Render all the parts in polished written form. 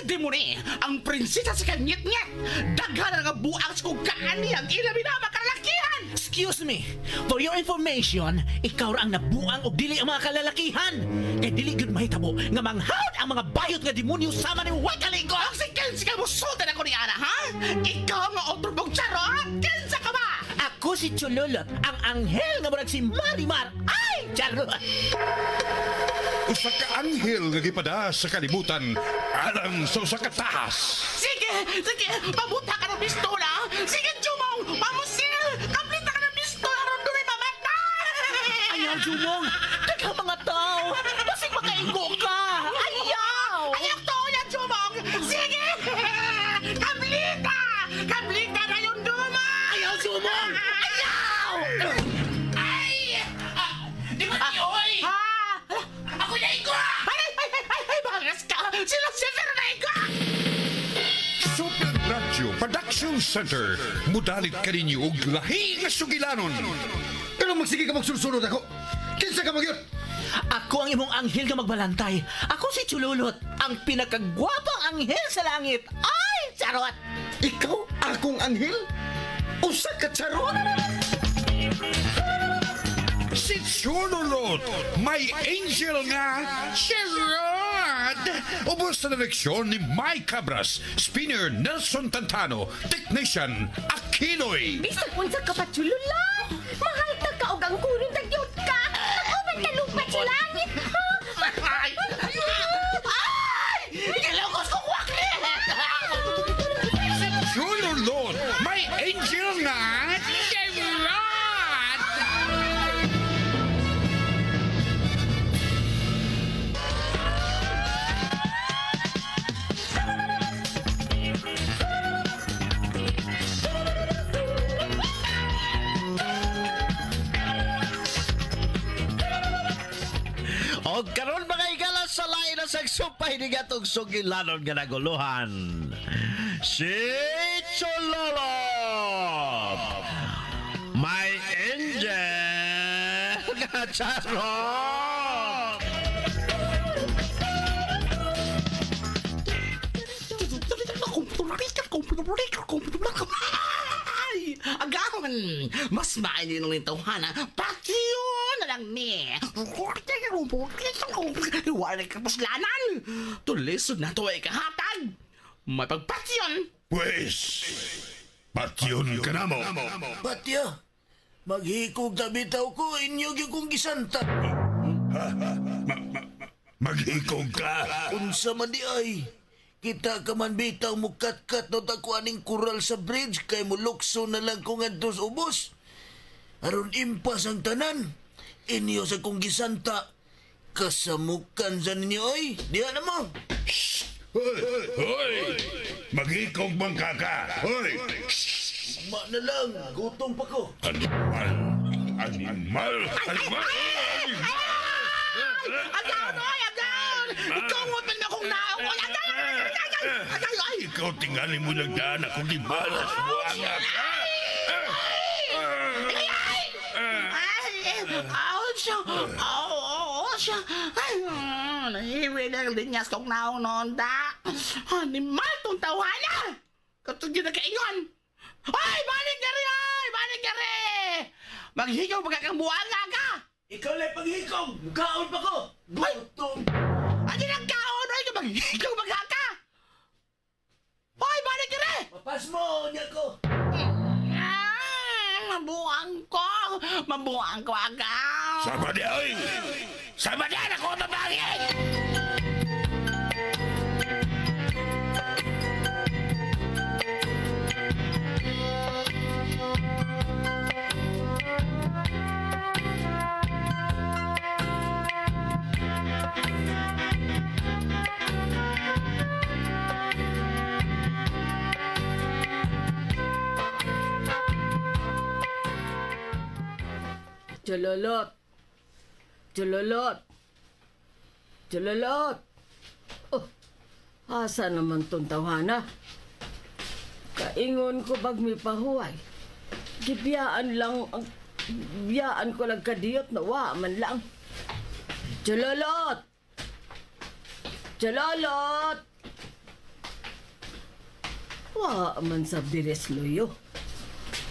Demone, ang prinsesa sa kanyit-ngit. Daghan nga buang sa kung kaani ang ilabi na makalakihan. Excuse me, for your information, ikaw ra ang nabuang og dili ang mga kalalakihan. Kay dili gyud mahitabo nga manghawd ang mga bayot nga demonyo sama ni Wakalingo. Ang si Kensi ka musultan ako ni Ana, ha? Ikaw nga otro mong charot? Kinsa ka ba? Ako si Chululot, ang anghel nga murag si Marimar. Ay, charot! Usa ka anghel nga gipada sa kalibutan alang sa usa ka tahas. Sige, sige, pabuta ka ng pistola. Sige, Jumong, pamusil, kaplita ka ng pistola, aron dunay mamatay. Ayaw, Jumong! Daghang mga tao! Basig makaigo ka! Ayaw! Ayaw to, yan, Jumong! Sige! Kablita! Kablita na yung duma! Ayaw, Jumong! Ayaw! Ay! Di ba di, oy? Ha? Ako naigo! Ay, ay, ay, ay, ay, bangas ka! Sila si na naigo! Super Radio Production Center. Mudalit kaninyo og lahi nga sugilanon. Pero magsige ka magsulsunod ako. Kinsa ka magyot? Ako ang imong anghel nga magbalantay. Ako si Chululot, ang pinakagwapang anghel sa langit. Ay, charot! Ikaw akong anghel? Usa ka charot? Si Chululot, may angel nga Sherrod! Ubos sa direksyon ni Mike Cabras, spinner Nelson Tantano, technician Aquinoy. Bisag unsa ka pa, Chululot! Mahal ta ka og ang kuron tagyot ka! Ako man talupat sa langit! Ay! Ay! Gilugos ko kwakli! Si Chululot, may angel nga Sherrod! O karon mga higala sa lain na sagsupay ni gatong sugilanon nga naguluhan. Si Chololop! My angel nga charot! Ay! Agahon! Mas maayo nung tawhana. Patyo na lang ni. Wala ka puslanan. Tulisod na to ay kahatag. May pagpatyon. Pwes, patyon ka na mo. Patya, maghikog ta bitaw ko, inyo gyud kong gisanta. Maghikog ka. Unsa man di ay. Kita ka man bitaw mo katkat no ta ko aning kural sa bridge kay mo lukso na lang ko ngadto sa ubos. Aron impas ang tanan. Inyo sa kong gisanta. Kasamukan sa ninyo ay. Diha na mo. Hoy! Hoy! Maghikog man ka ka! Hoy! Ma na lang, gutom pa ko. Animal! Animal! Animal! Agahon! Oy! Agahon! Ikaw mo pa na akong naong. Oy! Agahon! Agahon! Agahon! Ay! Ikaw tingali mo nagdaan akong gibalas buanga ka! Ay! Ouch! Ouch! Ay! Nahiwi na ang linyas kong naong noon da. Animal tong tawhana! Katong yun nagkaingon! Ay! Balik na rin! Ay! Balik na rin! Maghigaw pagkakang buanga ka! Ikaw lang paghikog, mukaon pa ko. Ay! Gutom. Ano nang kaon? Ay! Maghigaw magkaka! Ay! Balik na rin! Mapas mo niya ko. Mabuang ko! Mabuang ko agaw! Sama di oy! Sama di ako babangin! Chululot! Chululot! Chululot! Oh, asa naman tong tawhana? Kaingon ko bag mi pahuway. Gibiyaan lang ang biyaan ko lang kadiyot na wa man lang. Chululot! Chululot! Wa man sa diris luyo.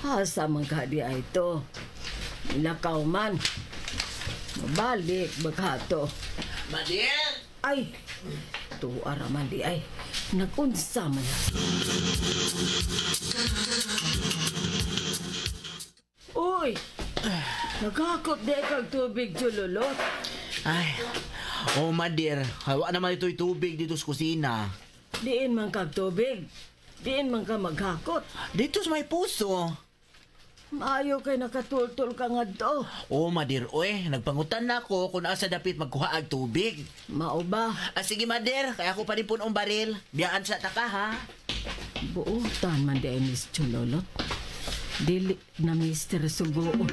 Asa man ka di ay to. Ilakaw man. Mabalik baka to. Madir! Ay, tuwa raman di ay. Nagunsa man na. Uy! Nagakot di kag tubig, Chululot. Ay, oh Madir, hawa naman ito'y tubig dito sa kusina. Diin man kag tubig. Diin man ka maghakot. Dito sa may puso. Maayo kay nakatultol ka nga do. Oh, Madir, oy, nagpangutan na ako kung asa dapit magkuha og tubig. Mao ba? Ah, sige, Madir, kaya ako pa rin punong baril. Biyaan sa taka, ha? Buotan man di ay Miss Chulolot. Dili na Mr. Sugoon.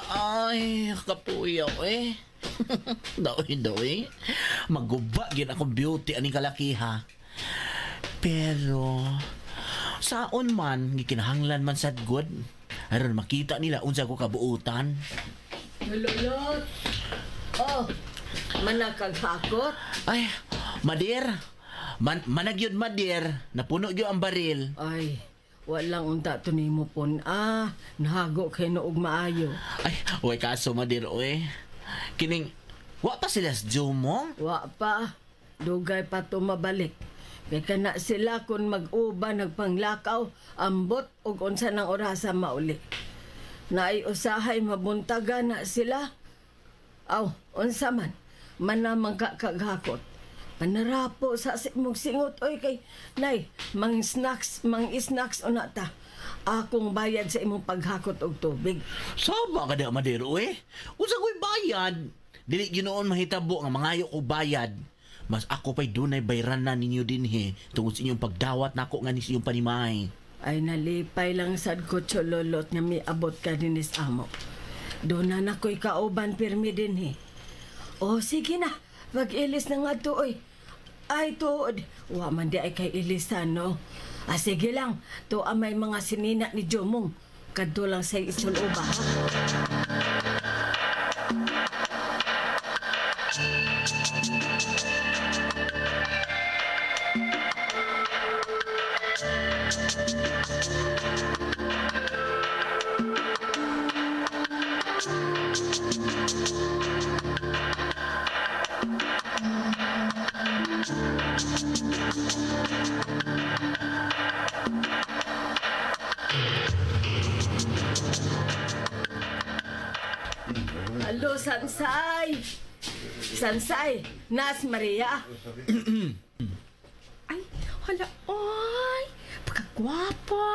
Ay, kapuyaw eh. Daoy, daoy. Maguba gid akong beauty aning kalakiha. Pero saon man gikinahanglan man sad good. Aron makita nila unsa ko kabuutan. Chulolot! Oh, manakaghakot? Ay, Madir. Man managyod Madir, napuno gyud ang baril. Ay, walang unta to nimo pon. Ah, nahago kay noog maayo. Ay, oy kaso Madir oy. Kining wa pa sila sa Jumong? Wa pa. Dugay pa to mabalik. Kay kana sila kung mag-uba nagpanglakaw, ambot og unsa nang orasa mauli. Naay usahay mabuntaga na sila. Aw, unsa man. Manamang ka kaghakot. Panarapo sa mong singot oy kay nay mang snacks mang snacks una ta. Akong bayad sa imong paghakot og tubig. Sama ka da Madir oy. Unsa ko'y bayad? Dili ginoon mahitabo nga mangayo ko bayad. Mas ako pa'y dunay bayran na ninyo dinhi tungod sa inyong pagdawat nako nga ni sa inyong panimay. Ay nalipay lang sad ko chololot nga miabot ka dinis amo. Doon na nako'y kauban pirmi dinhi. O sige na, pag-ilis na nga to oy. Ay tuod, wa man di ay kay ilisan no. Ah, sige lang, to ang may mga sinina ni Jomong. Kadto lang sa isuloba ha. Hello, Sansay! Sansay, Nas Maria. Ay, hala, oy! Pagkagwapa!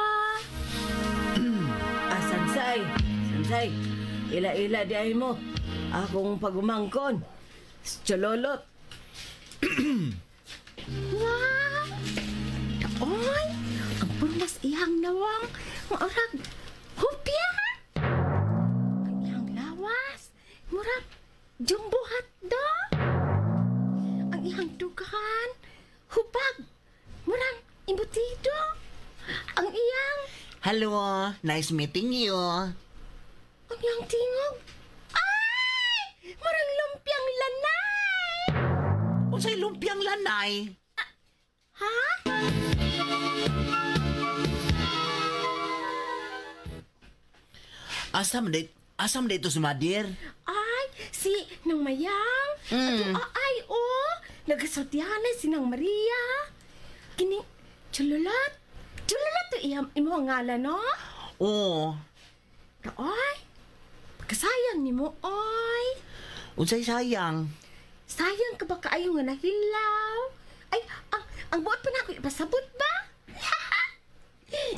Ah, Sansay, Sansay, ila-ila di ay mo. Akong pagumangkon. Chololot. Wow! Oy! Ang purmas iyang nawang maurag hupya! Ang iyang lawas, murag jumbo hotdog. Ang iyang dugan, hubag, murag embutido. Ang iyang, Hello, nice meeting you. ang iyang tingog, ay! Murag lumpiang lanay! Unsay lumpiang lanay? Ha? Asam di asam di ito si Madir? Ay, si Nang Mayang. Mm. Ay, oh. Nagasultihan si Nang Maria. Kini, chululat. Chululat to iyam, imo ang ngalan, no? Oo. Ay, pagkasayang ni mo, oy. Unsay sayang? Sayang ka ba kaayo nga nahilaw? Ay, ang buot pa na ako ipasabot ba?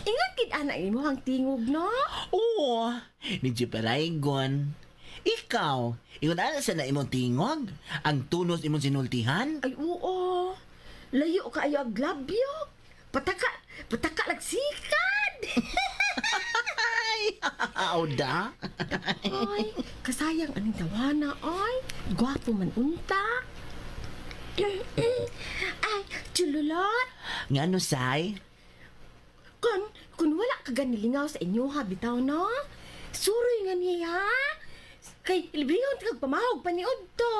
Ingat kid ana imo ang tingog, no? Oo, medyo paraygon. Ikaw, ingon ana sa na imong tingog? Ang tunos imong sinultihan? Ay, oo. Layo kaayo ang labyo. Pataka, pataka lagsikad. Ay, Ay, auda. Ay, kasayang aning tawana, ay. Gwapo man unta. Ay, Chululot. Ngano, Say? Kun wala ka ganilingaw sa inyo ha, bitaw no? Suroy nga niya. Kay, librihon kag pamahog paniod to.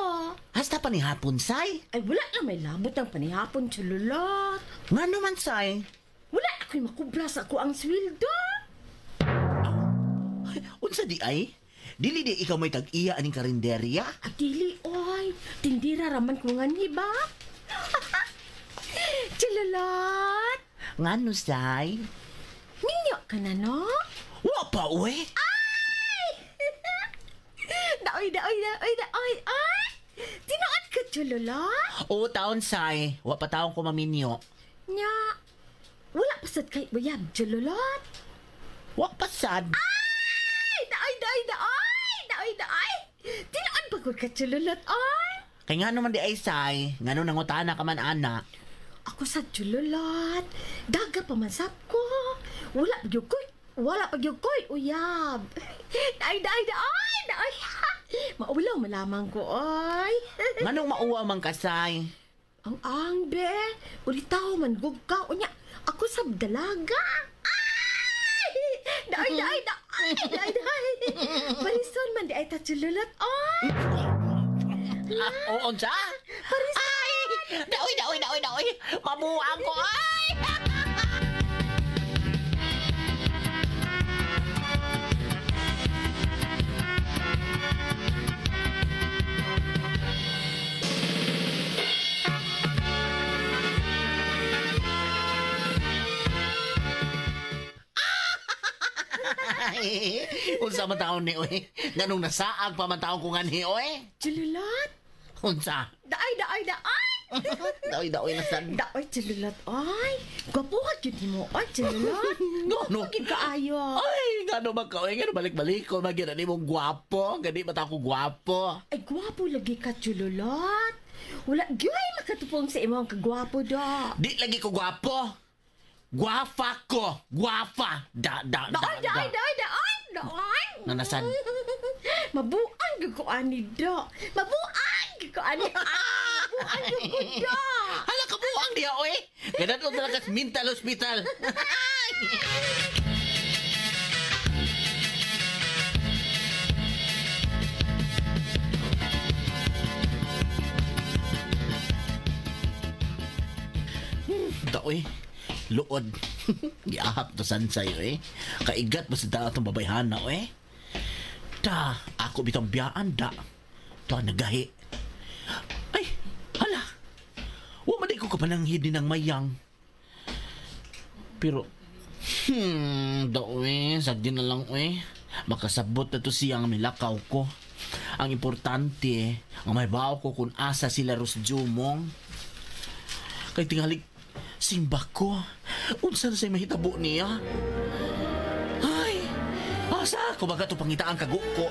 Hasta panihapon, Say? Ay, wala na may labot ng panihapon, Chululot. Ngano man, Say? Wala ako'y makubra sa ako ang sweldo. Unsa di ay? Dili di ikaw may tag-iya aning karinderya? At dili, oy. Tindira raman ko nga ni ba? Chululot. Ngano, Say? Minyo ka na, no? Wa pa, uwe. Ay! Daoy, daoy, daoy, daoy, ay! Tinuod ka, Chululot? Oo, taon, Say. Wa pa taon ko maminyo. Nya, wala pa sad kay bayab, Chululot. Wa pa sad. Ay, daoy, daoy, daoy, daoy, daoy. Tinuod pa ko ka, Chululot, ay! Kay ngano man di ay, Say? Ngano nangutana ka man, ana? Ako sa Chululot, daga pa man sab ko. Wala pa gyud koy. Wala pa gyud koy, uyab. Daoy, daoy, daoy, daoy. Maulaw malamang ko, oy. Nganong mauwa man ka, Say? Ang ang, be. Ulitaw man gug ka. Unya, ako sab dalaga. Ay! Daoy, daoy, daoy, daoy, daoy. Parison man di ay ta Chululot, oy. Oo, unsa? Parison. Ay! Daoy, daoy, daoy, daoy. Mabuang ko, ay! Unsa man taon ni oy? Nganong nasaag pa man taon ko nganhi oy? Chululot. Unsa? Daoy, daoy, daoy. Daoy, daoy na sad. Daoy, Chululot, oy. Gwapo ka gyud nimo, oy, Chululot. No, no. Gwapo gyud kaayo. Ay, ngano man ka oy? Ngano balik-balik ko man gyud ani mong gwapo. Gani ba ta ko gwapo? Ay, gwapo lagi ka, Chululot. Wala gyud makatupong sa imong kagwapo do. Di lagi ko gwapo. Gwafa ko. Gwafa. Da, da, da, Daoy, da. daoy, daoy, daoy, daoy. Nanasan? Mabuang gyud ko ani do. Mabuang gyud ko ani. Mabuang gyud ko do. Hala ka buang diha oy. Ganad ko talaga sa mental hospital. Daoy. Luod. Giahap to sansay oy. Kaigat ba sa da atong babayhana oy. Da, ako bitong biyaan da. Da nagahi. Ay, hala. Wa man di ko kapananghid ni ng mayang. Pero, daoy, sagdi na lang oy. Makasabot na to siya nga milakaw ko. Ang importante, ang may bao ko kung asa sila Ros Jumong. Kay tingali, simba ko. Unsa na sa'y mahitabo niya? Ay, asa ko baga to pangitaan kaguko.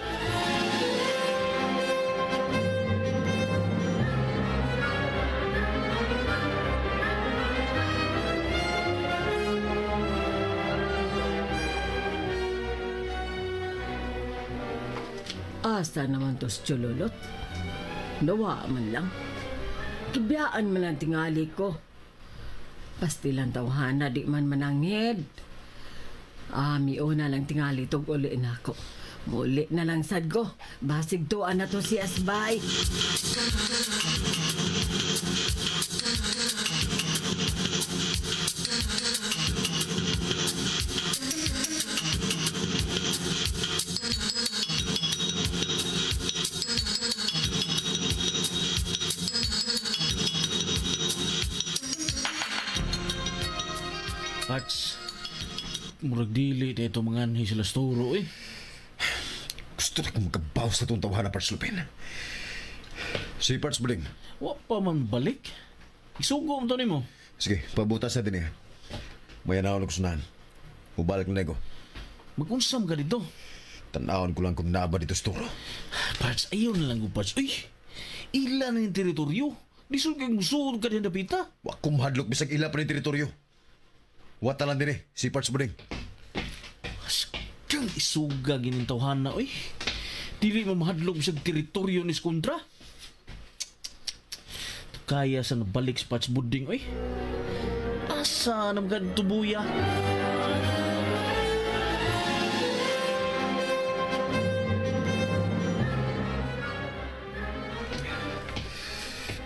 Asa naman to si Chululot? Nawa man lang. Kibiyaan man ang tingali ko. Pastilan tawhana, di man mananghid. Miuna lang tingali tog uli na ako. Muli na lang sad ko. Basig tuan na to si Asbay. Parts, murag dili na ito mga anhi sila storo eh. Gusto na kong magkabaw sa itong tawhana, Parts Lupin. Si Parts Buling. Wa pa man balik. Isugo mo to nimo. Sige, pabutas na din eh. May anaon ko sunahan. Mubalik na nego. Mag-unsam ka dito. Tanawon ko lang kung naaba dito sa turo. Parts, ayaw na lang ko, Parts. Uy, ila na yung teritoryo. Di sul kay musuod ka din dapita. Wa ko mahadlok bisag ila pa ni teritoryo. Wata lang din eh, si Parts Buling. Isuga gining tawhana oy. Dili mo mahadlok sa teritoryo ni Skundra. Kaya sa nabalik sa patch budding oy. Asa nam ganito buya?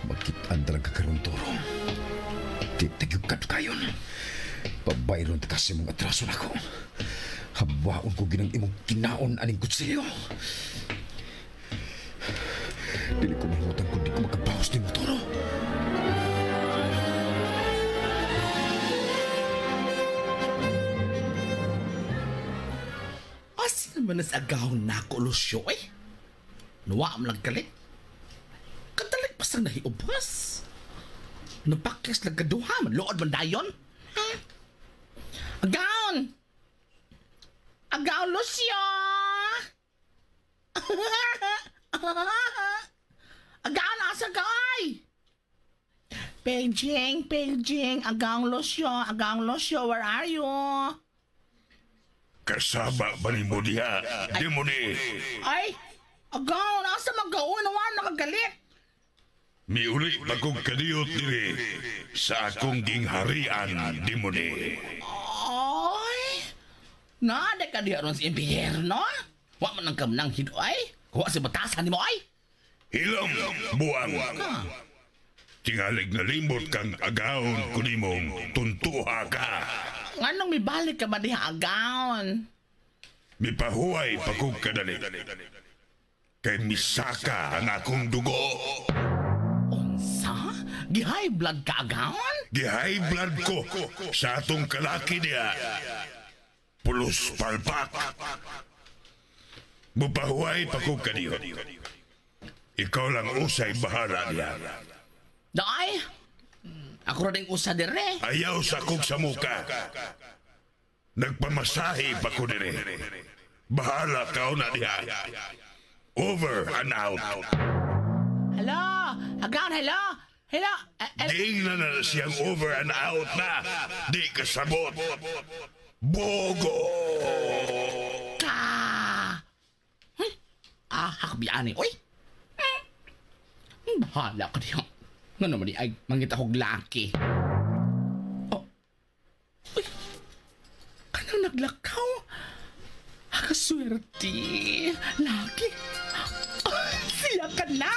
Magkitaan talaga karon toro. Titagyog ka kayon. Pabayron ta kasi mong atraso nako. Habaon ko ginang imong kinaon aning kutsilyo. Dili ko mahimutan kung di ko makabawas ni toro. Asa naman nas agaw na ko, Lucio, eh? Nuwa am lang galit. Kadalig pa sang nahiubas. Napakis lang kaduha man, lood man dayon. Ha? Agaon! Agaon, Lucio! Agaon, asa ka, ay? Beijing, Beijing, Agaon Lucio, Agaon Lucio, where are you? Kasaba ba ni mo diha? Di mo ni. Ay, agaon, asa magaon, nawa nakagalit. Miuli pa kong kadiyot diri sa akong gingharian di mo ni. Ay, naada ka diha ron sa impyerno? Wa man ang kamnang hidoy. Kuha si batasan ni mo ay. Hilom, buang. Tingalig na limot kang agaon kunimong tuntuha ka. Nganong mibalik ka ba diha agaon? Mipahuway pa kong kadali. Kay misaka ang akong dugo. Unsa? Gihay blood ka agaon? Gihay blood ko sa atong kalaki niya. Pulos palpak. Mupahuway pa kong kadiyot. Ikaw lang usay bahala niya. Day, ako rin usa dire. Ayaw sa kong samuka. Nagpamasahe pa ko dire. Bahala ka na diha. Over and out. Hello? Agaon, hello? Hello? Ding na na siyang over and out na. Di kasabot. Bogo! Ka! Ay, ah, hakbian eh. Uy! Bahala ka diha. Nga naman di ay mangita kog laki. Oh. Uy! Kanang naglakaw? Akaswerte. Laki. Ah, siya ka na!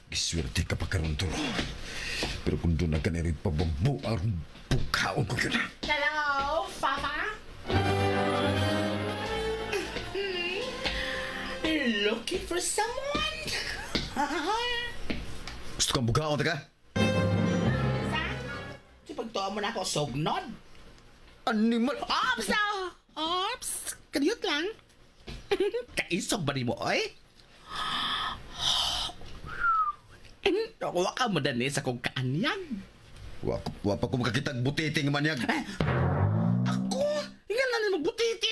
Giswerte ka pa karon toro. Pero kung doon na ganito pabambu, aron bukhaon ko yun. Hello, Papa? Looking for someone? Gusto kang bukhaon, taka? Sa? Si pagtuo mo na ako, sugnod. Animal! Ops! Ah! Ops! Kadiyot lang. Kaisog ba ni mo, oy? Nakuha ka mo dani sa kong kaanyag. Wa, wa pa ko makakitag butiti nga manyag. Eh, ako? Ingan na ni mo butiti?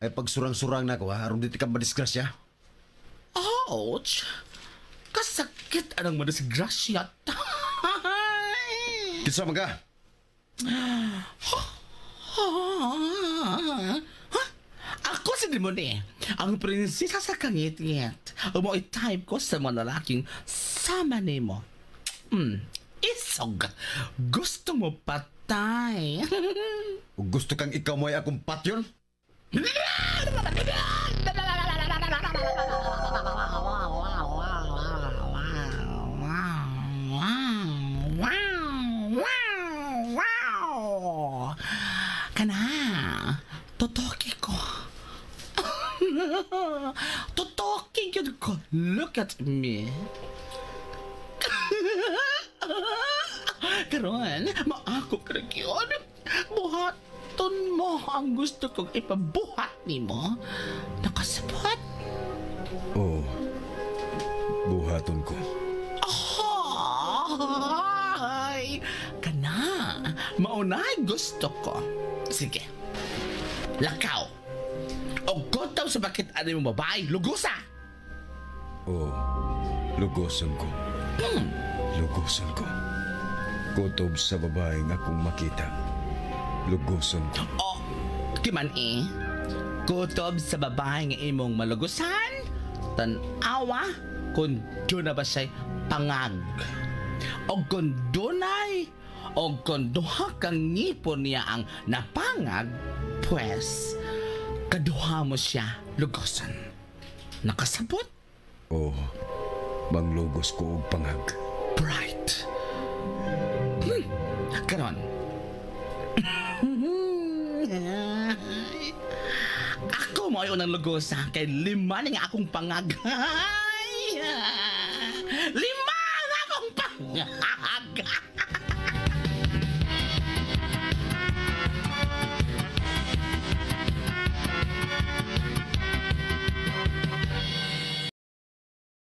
Ay pagsurang-surang na ko ha, aron dito ka madisgrasya. Ouch! Kasakit anang madisgrasya. Kinsa man ka? Ha? Ako si Demone, ang prinsesa sa kangit-ngit. Mo type ko sa mga lalaking sama nimo. Isog. Gusto mo patay. Ug gusto kang ikaw mo ay akong patyon? Wow! Kana, totoki ko. Totoki gyud ko. Look at me. Karon, maako ka na gyud. Buhaton mo ang gusto kong ipabuhat nimo. Nakasabot. Oo. Buhaton ko. Ay, kana, maunay gusto ko. Sige. Lakaw. O gotaw sa bakit ano yung babae, lugusa. Oo, lugoson ko. Lugoson ko. Kutob sa babae nga akong makita. Lugoson ko. O, di man eh. Kutob sa babae nga imong malugusan, tanawa kung doon na ba siya'y pangag. O kung dunay, o kung duha kang ngipon niya ang napangag, pues, kaduha mo siya lugosan. Nakasabot? Oo, manglugos ko og pangag. Bright. Karon. Ako mo ay unang lugosa kay lima na nga akong pangag. Lima ang akong pangag.